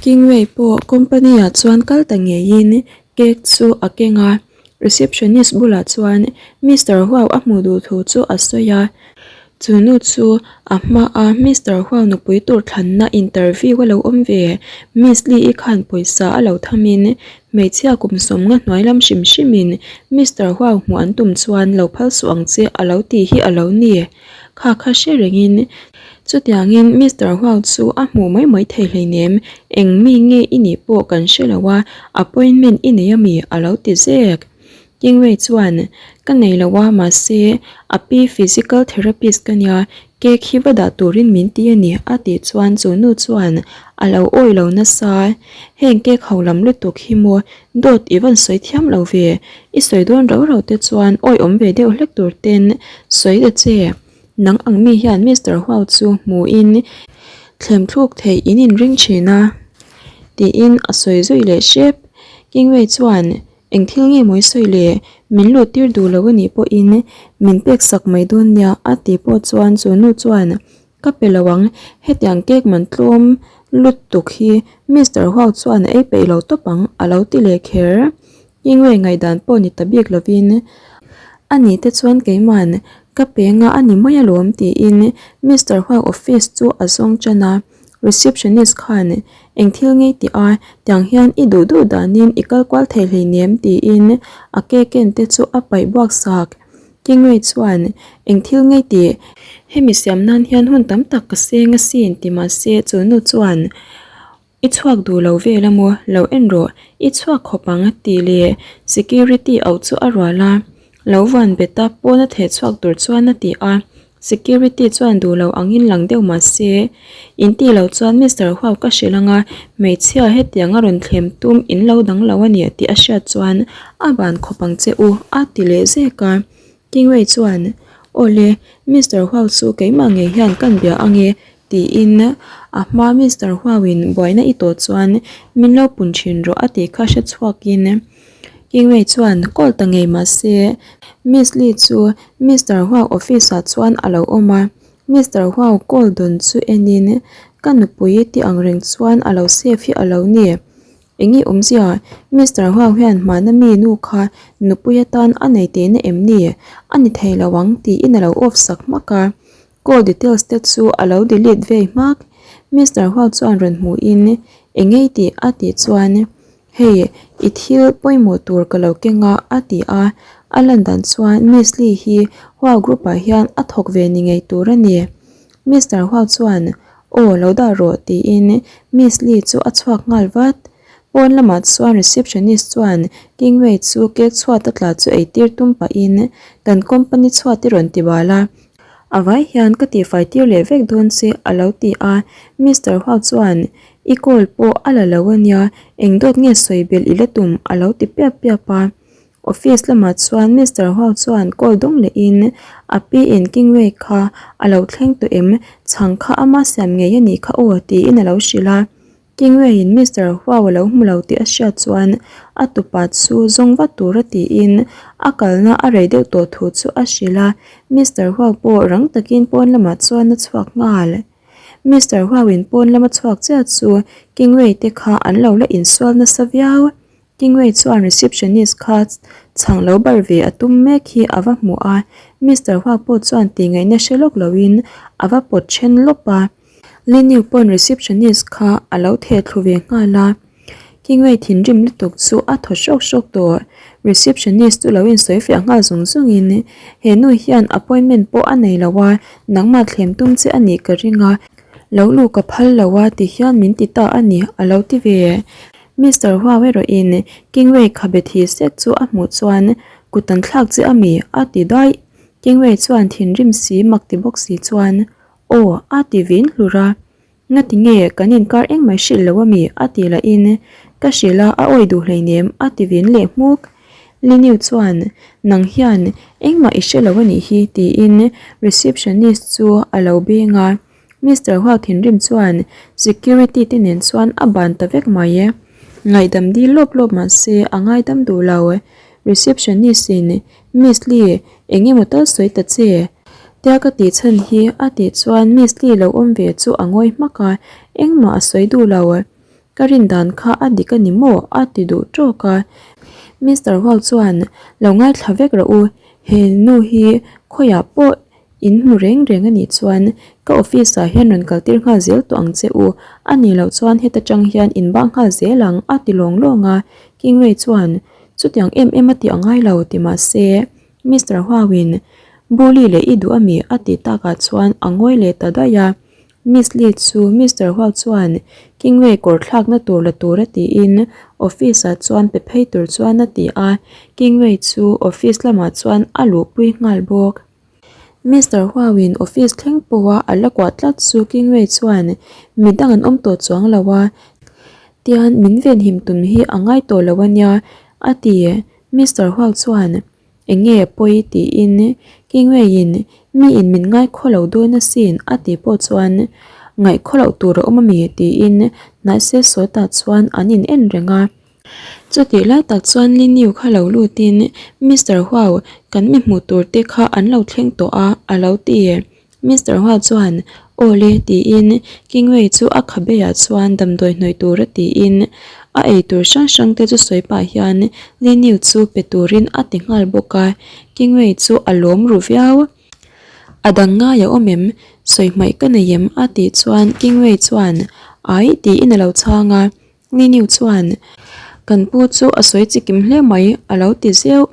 Kingway pawh company ah chuan kal ta ngeiin cake chu a keng a, receptionist bulah chuan Mister Huau a hmuh duh thu chu a sawi a. Chu nu chu a hmaa Mister Huau nupui tur thlanna interview a lo awm ve, Miss Lee-i khan pawisa a lo thamin hmeichhia kum sawmnga hnuai lam hrim hrimin Mister Huau hmuh an tum chuan lo phal suh ang che a lo tih hi a lo ni. Kha kha hre rengin chutiangin Mister Huau chu a hmuh mai mai thei hleinem, eng mi nge i nih pawh kan hre lo a, appointment i nei ami a lo ti zek. Kingwei chuan, Ka nei lo a, mahse a pi physical therapist ka nia, cake hi va dah turin min ti a ni a tih chuan chu nu chuan a lo awi lo nasa. Heng cake ho lam lutuk hi maw dawt i van sawi thiam lo ve, i sawi dawn rau rau te chuan awi awm ve deuh hlek tur ten sawi ta che. Nang ang mi hian Mister Huau chu hmuin thlem thluk theih in inring thin a tiin a sawi zui leh hrep. Kingwei chuan Eng thil nge mawi sawi le, min lut tir duh lo a nih pawhin min pek sak mai dawn nia a tih pawh chuan chu nu chuan ka pe lo ang, hetiang cake man tlawm lut tuk hi Mister Huau chuan a ei peih lo tawp ang a lo ti leh kher. Kingway ngaihdan pawh ni ta bik lovin a nih te chuan keiman ka pe nga a ni mai alawm tiin Mister Huau office chu a zawng tan a. Receptionist khan eng thil ngei tih a, tiang hian i duh duh danin i kal kual thei hleinem tiin a ke ken te chu a paih buak sak. Kingway chuan eng thil ngei tih, hemi siam nan hian hun tam tak ka seng asin ti mahse chu nu chuan i chhuak duh lo vel a maw, lo en rawh, i chhuak khawp ang tih leh security auh chu a rual a, lo van bet a pawn a theh chhuak tur chuan a ti a. Security chuan duh lo angin lang deuh mah se, in tih loh chuan Mister Huau ka hrilh anga hmeichhia hetiang a rawn thlem tum in lo dang lo a ni tih a hriat chuan a ban khawp ang che u a ti leh zek a. Kingwei chuan, Awle, Mister Huau chu keimah ngei hian kan bia ange tiin a hma Mister Huau-in buaina i tawh chuan min lo pun thin rawh a tih kha hre chhuakin Kingwei chuan call ta ngei mah se Miss Lee chu Mister Huau office ah chuan a lo awm a, Mister Huau call dawn chu enin ka nupui ti ang reng chuan a lo save hi a lo ni. Eng i awmzia? Mister Huau hian hmana mi nu kha nupui atan a nei tihna em ni? A ni thei lo ang tiin a lo off sak hmak a. Call details te chu a lo delete vei hmak. Mister Huau chuan rawn hmuhin eng ei tih a tih chuan hei i thil pawimawh tur ka lo keng a a ti a. A lan dan chuan Miss Lee hi Huau group ah hian a thawk ve ni ngei tur a ni. Mister Huau chuan aw lo dah rawh tiin Miss Lee chu a chhuak nghal vat. Pawn lamah chuan receptionist chuan Kingway chu cake chhuat a tla chu eitir tum pahin kan company chhuat i rawn ti bal a. A vai hian ka tihfai tir leh vek dawn che a lo ti a, Mister Huau chuan I call pawh a la lo a nia, eng dawt nge sawi belh i la tum a lo ti piap piap a. Office lamah chuan Mister Huau chuan call dawng lehin a pi in Kingway kha a lo thleng tawh em, chhang kha ama siam ngei a nih kha aw tiin a lo hrilh a. Kingway-in Mister Huau a lo hmu lo tih a hriat chuan a tupa chu zawng vat tura tiin a kalna a rei deuh tawh thu chu a hrilh a, Mister Huau pawh rang takin pawn lamah chuan a chhuak nghal. Mister Huau-in pawn lama chhuak chiah chu Kingway te kha an lo la insual nasa viau. Kingway chuan receptionist kha chhang lo bar ve a tum mek hi a va hmu a, Mister Huau pawh chuan tihngaihna hre lawk loin a va pawt then lawp a. Liniu pawn receptionist kha a lo theh thlu ve nghal a, Kingway thinrim lutuk chu a thaw hrawk hrawk tawh. Receptionist chu lo insawi fiah nghal zung zung in, He nu hian appointment pawh a nei lo a, nangmah thlem tum che a nih ka ring a, lo luh ka phal lo a ti hian min ti ta a ni a lo ti ve. Mister Huau erawh in Kingway khabe thi sek chu a hmuh chuan kut an thlak che a mi a ti daih. Kingway chuan thinrim si mak ti bawk si chuan Aw, a ti vin hlur a. Ngati nge kan inkar engmah hrilh lo ami? a ti lahin ka hrilh a, a awi duh hleinem a ti vin leh hmuk. Liniu chuan, Nang hian engmah i hre lo a nih hi tiin receptionist chu a lo beng a. Mister Huau thinrim chuan security te nen chuan a ban ta vek mai e. Ngaihdam dil lawp lawp mah se a ngaidam duh lo. Receptionist in, Miss Lee, eng emaw tal sawi ta che? Tia ka tih chhan hi a tih chuan Miss Lee lo awm ve chu a ngawi hmak a, engmah a sawi duh lo. Ka rin dan kha a dik a ni maw? a ti duh tawk a. Mister Huau chuan, Lo ngaithla vek rawh u, he nu hi khawiah pawh in hmu reng reng a nih chuan ka office ah hian rawn kal tir nghal zel tawh ang che u, a nih loh chuan heta tang hian in bang nghal zel ang a ti lawng lawng a. Kingwei chuan, Chutiang em em a tih a ngai lo ti mah se Mister Huauin Bully leh i duh a mi a tih takah chuan a ngawi leh ta daih a. Miss Lee chu Mister Huau chuan Kingwei kawr thlakna tur la tura tiin office ah chuan pe phei tur chuan a ti a, Kingwei chu office lamah chuan a luhpui nghal bawk. Mister Huauin office thleng pawha a la kuah tlat chu Kingwei chuan midang an awm tawh chuang lo a, tian min venhim tum hi a ngai tawh lo a nia a ti. Mister Huau chuan Eng nge pawi tiin Kingwei-in mi in min ngai khaw lo dawn asin a tih pawh chuan ngaih khaw loh tur a awm ami tiin hnai sawtah chuan an in en reng a. Chutih lai tak chuan Liniu kha lo lutin Mister Huau kan mi hmuh tur te kha an lo thleng tawh a a lo ti. Mister Hua chuan Aw le tiin Kingwei chu a khabeah chuan damdawi hnawih tur a tiin a ei tur hrang hrang te chu sawi pah hian Liniu chu pe turin a ti nghal bawk a, Kingwei chu a lawm ru viau. A dang ngai a awm em? Sawi hmaih ka nei em? a tih chuan Kingwei chuan Ai tiin a lo chhang a. Niniu chuan, Kan pu chu a sawi chikim hle mai, a lo ti zeuh.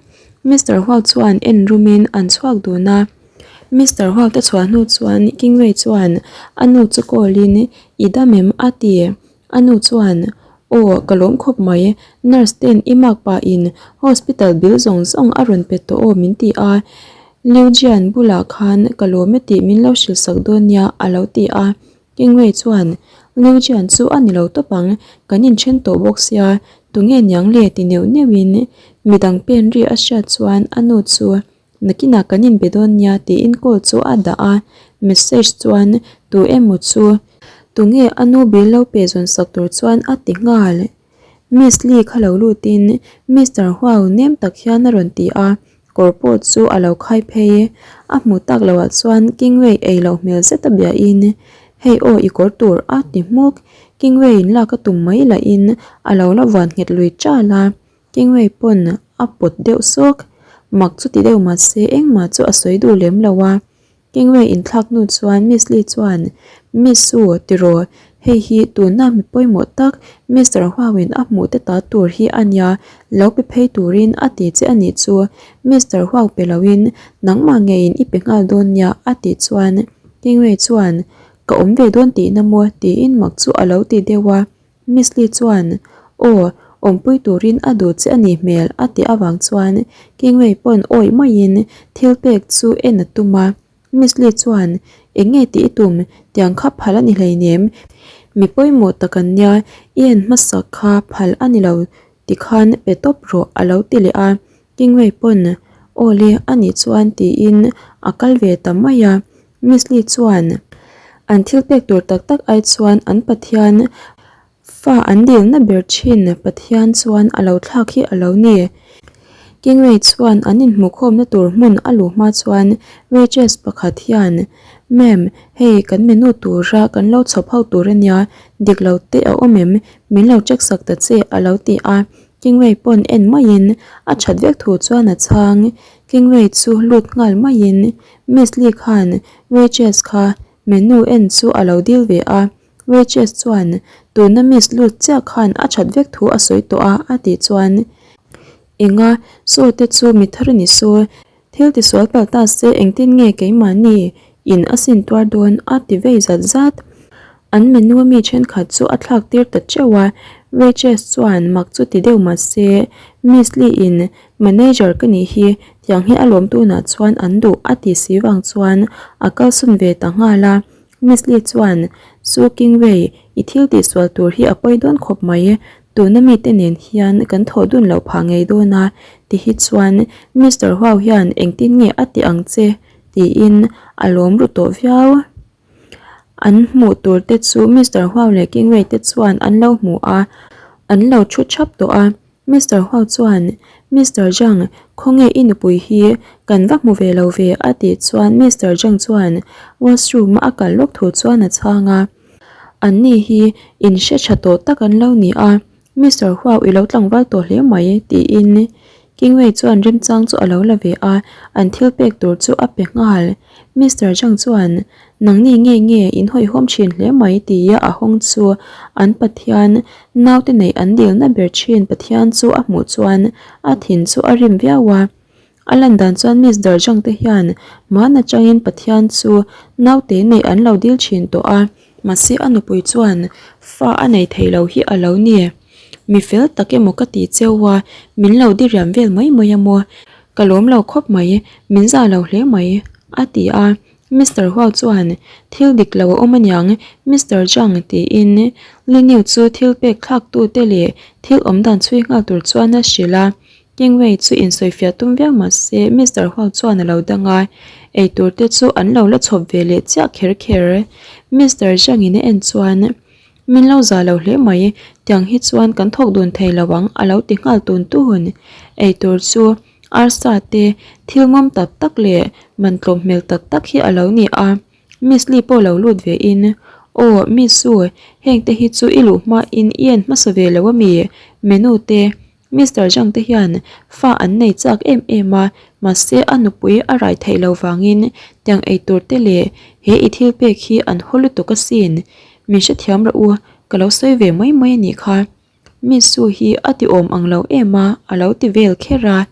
Mister Huau chuan en rumin an chhuak dun a. Mister Huau te chhuah hnu chuan Kingwei chuan a nu chu call in, I dam em? a ti. A nu chuan, Aw, ka lawm khawp mai. Nurse ten i mark pah in hospital bill zawng zawng a rawn pe tawh aw min ti a. Liu Jian bulah khan ka lawm e tih min lo hrilh sak dawn nia, a lo ti a. Kingwei chuan, Liu Jian chu a ni lo tawp ang, kan inthen tawh bawk sia, tunge niang le ti neuh neuhin midang pen ri a hriat chuan a nu chu nakinah kan inbe dawn nia tiin call chu a dah a, message chuan tu emaw chu tunge a nu bill lo pe zawn sak tur chuan a ti nghal. Miss Lee kha lo lutin Mister Huau nem tak hian a rawn ti a, kawr pawh chu a lo khai phei. A hmuh tak loh ah chuan Kingwei ei loh hmel zet a biahin, Hei aw i kawr tur a ti hmuk. Kingwei in lak a tum mai lahin a lo la vuan nghet lui ṭal a, Kingwei pawn a pawt deuh sawk. Mak chu ti deuh mahse engmah chu a sawi duh lem lo a. Kingway inthlak hnu chuan Miss Lee chuan, Miss Su, tiraw, hei hi tuna mi pawimawh tak Mister Huauin a hmuh te ta tur hi a nia, lo pe phei turin a ti che a nih chu, Mister Huau pe loin nangmah ngeiin i pe nghal dawn nia a tih chuan Kingway chuan, Ka awm ve dawn tihna maw? tiin mak chu a lo ti deuh a. Miss Lee chuan, Aw, awmpui turin a duh che a nih hmel a tih avang chuan Kingwei pawn awih maiin thil pek chu en a tum a. Miss Lee chuan, Eng nge tih i tum? Tiang kha phal a ni hleinem. Mi pawimawh tak an nia, i en hmasak kha phal a ni lo tikhan pe tawp rawh a lo ti leh a. Kingwei pawn, Aw le, a nih chuan tiin a kal ve ta mai a. Miss Lee chuan an thil pek tur tak tak ai chuan an Pathian fa an dilna ber thin Pathian chuan a lo thlak hi a lo ni. Kingwei chuan an inhmuhkhawmna tur hmun a luh hma chuan waitress pakhat hian Ma'am, hei kan menu tura kan lo chhawp ho tur a nia, dik lo te a awm em? Min lo check sak ta che a lo ti a. Kingwei pawn en maiin a that vek thu chuan a chhang. Kingwei chu lut nghal maiin Miss Lee khan waitress kha menu en chu a lo dil ve a, waitress chuan tuna Miss lut chiah khan a that vek thu a sawi tawh a a tih chuan Enga saw te chu mi thar a ni saw, thil tisual palh ta se engtin nge keimahni in a sin tuar dawn a ti vei zat zat. An menu a mi thenkhat chu a thlak tir ta teuh a, waitress chuan mak chu ti deuh mah se Miss Lee in Manager ka nih hi, tiang hi a lawm tunah chuan an duh a ti si vang chuan a kalsawn ve ta nghal a. Miss Lee chuan, Su Kingwei, i thil tihsual tur hi a pawi dawn khawp mai, tuna mite nen hian kan thawh dun loh phah ngei dawn a, ti hi chuan Mister Huau hian engtin nge a ti ang che? tiin a lawm ru tawh viau. An hmuh tur te chu Mister Huau leh Kingwei te chuan an lo hmu a, an lo thu thap tawh a. Mister Huau chuan, Mister Zhang, khawnge i nupui hi kan va hmu ve lo ve a tih chuan Mister Zhang chuan washroom a kal lawk thu chuan a chhang a. Anni hi in hre tha tawh tak an lo ni a, Mister Huau i lo tlangval tawh hle mai tiin Kingwei chuan remchang chu a lo la ve a, an thil pek tur chu a pe nghal. Mister Zhang chuan Nangni nge nge in hawihhawm thin hle mai tia a hawng chu an Pathian naute neih an dilna ber thin Pathian chu a hmuh chuan a thin chu a rim viau a. A lan dan chuan Miss Darjang te hian hmaan atangin Pathian chu naute neih an lo dil thin tawh a, mahse a nupui chuan fa a nei thei lo hi a lo ni. Mi fel tak emaw ka ti cheu a, min lo diriam vel mai mai a maw? Ka lawm lo khawp mai, min zah lo hle mai, a ti a. Mister Huau chuan, Thil dik lo a awm aniang, Mister Zhang, tiin Liniu chu thil pek thlak tute leh thil awmdan chhui nghal tur chuan a hrilh a. Kingway chu insawifiah tum viau mah se Mister Huang chuan a lo dang a, eitur te chu an lo la chhawp ve leh chiah kher kher. Mister Zhang in a en chuan, Min lo za lo hle mai, tiang hi chuan kan thawk dun thei lo ang a lo ti nghal tun tun. Eitur chu arsa te, thil ngawm tak tak leh man tlawm hmel tak tak hi a lo ni a. Miss Lee pawh lo lut ve in, Aw, Miss Su, heng te hi chu i luh hma in i en hmasa ve lo ami? Menu te, Mister Zhang te hian fa an nei chak em em a, mahse a nupui a rai theih lo vangin tiang ei tur te leh he i thil pek hi an haw lutuk asin. Min hrethiam rawh u, ka lo sawi ve mai mai a nih kha. Miss Su hi a ti awm ang lo em a, a lo ti vel kher a.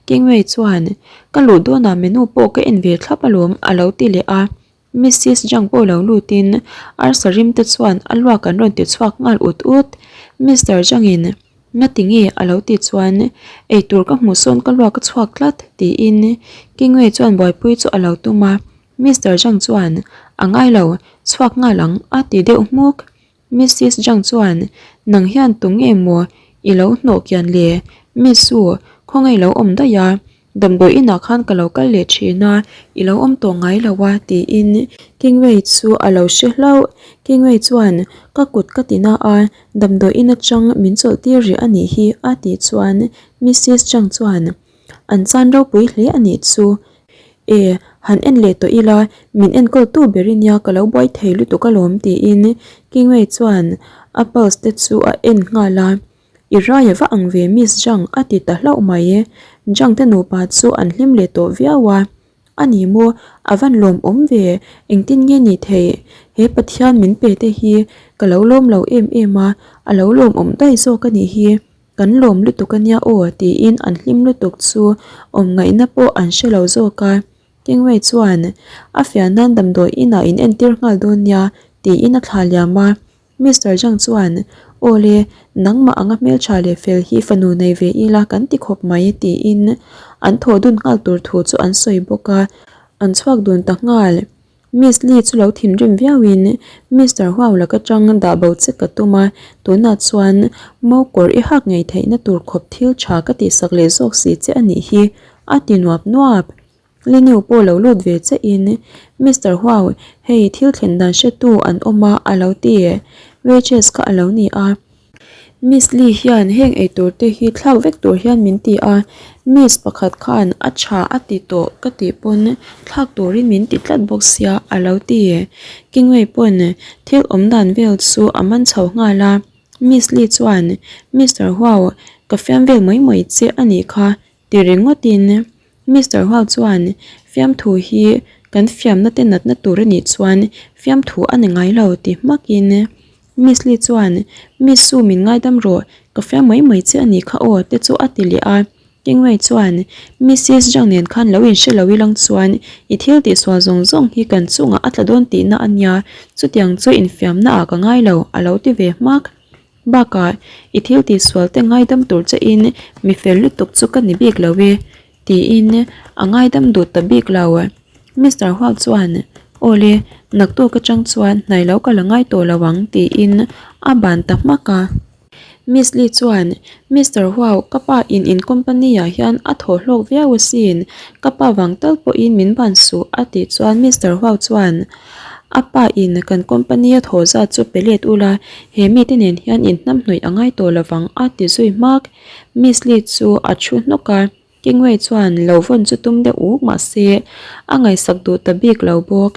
Kingwei chuan, Ka luh dawnah menu pawh ka en ve thlap alawm a lo ti leh a. Missis Zhang pawh lo lutin arsa rim te chuan a luak an rawn ti chhuak nghal ut ut. Mister Zhang in Ngati nge a lo tih chuan eitur ka hmuh sawn ka luak a chhuak tlat tiin Kingwei chuan buaipui chu a lo tum a. Mister Zhang chuan A ngai lo, chhuak nghal ang a ti deuh hmuk. Missis Zhang chuan, Nang hian tu nge maw i lo hnawh kian le? Miss Su, khawngaih lo awm daih a, damdawi inah khan ka lo kal leh thin a, i lo awm tawh ngai lo a, tiin Kingwei chu a lo hre hlauh. Kingwei chuan, Ka kut ka ti na a, damdawi in atang min chawlh tir rih a nih hi, a tih chuan Missis Zhang chuan, An chan ropui hle a nih chu. E, han en leh tawh ila, min enkawl tu ber i nia ka lo buai thei lutuk alawm tiin Kingwei chuan a pulse te chu a en nghal a. I rai a va ang ve Miss Zhang a ti ta hlauh mai. Zhang te nupa chu an hlim leh tawh viau a. A ni maw, a van lawmawm ve, engtin nge ni theih? He Pathian min pe te hi ka lo lawm lo em em a, a lo lawmawm daih zawk a nih hi. Kan lawm lutuk a nia aw tiin an hlim lutuk chu awm ngaihna pawh an hre lo zawk a. Kingwei chuan a fiah nan damdawi inah in entir nghal dawn nia tiin a thlah liam a. Mister Zhang chuan Aw le, nangmah anga hmeltha leh fel hi fanu nei ve ila kan ti khawp mai tiin an thaw dun nghal tur thu chu an sawi bawk a. An chhuak dun ta nghal. Miss Lee chu lo thinrim viauin Mister Huau laka tang dah bo che ka tum a, tunah chuan mo kawr i hak ngei theihna tur khawp thil tha ka tihsak leh zawk si che a nih hi, a ti nuap nuap. Liniu pawh lo lut ve chein Mister Huau, hei thil thlen dan hretu an awm a, a lo ti. Wages kha a lo ni a. Miss Lee hian heng eitur te hi thlak vek tur hian min ti a, Miss pakhat khan a tha a ti tawh ka tih pawn thlak turin min ti tlat bawk sia a lo ti. Kingwei pawn thil awm dan vel chu a man chho nghal a, Miss Lee chuan Mister Huau ka fiam vel mai mai che a nih kha Ti ringawtin Mister Huau chuan fiamthu hi kan fiamna te natna tur a nih chuan fiamthu a ni ngai lo ti hmakin Miss Lee chuan Miss Su min ngaidam rawh ka fiam mai mai che a nih kha aw te chu a ti leh a. Kingwei chuan Missis Zhang nen khan lo inhre lo ilang chuan i thil tihsual zawng zawng hi kan chungah a tla dawn tihna a nia chutiang chu infiamna ah ka ngai lo a lo ti ve hmak. Bakah, i thil tihsual te ngaidam tur che in mi fel lutuk chu ka ni bik lo e, tiin a ngaidam duh ta bik lo. Mister Huang chuan, Awle, naktuk atang chuan hnai lo ka la ngai tawh lo ang, tiin a ban ta hmak a. Miss Lee chuan, Mister Huau, ka pa in in company ah hian a thaw hlawk viau asin, ka pa vang tal pawhin min ban suh, a tih chuan Mister Huau chuan, A pa in kan company a thaw zat chu pe let ula, he mite nen hian in hnamhnawih a ngai tawh lovang a ti zui hmak. Miss Lee chu a thu hnawk a, Kingwei chuan lo vawn chu tum deuh uk mahse a ngaihsak duh ta bik lo bawk.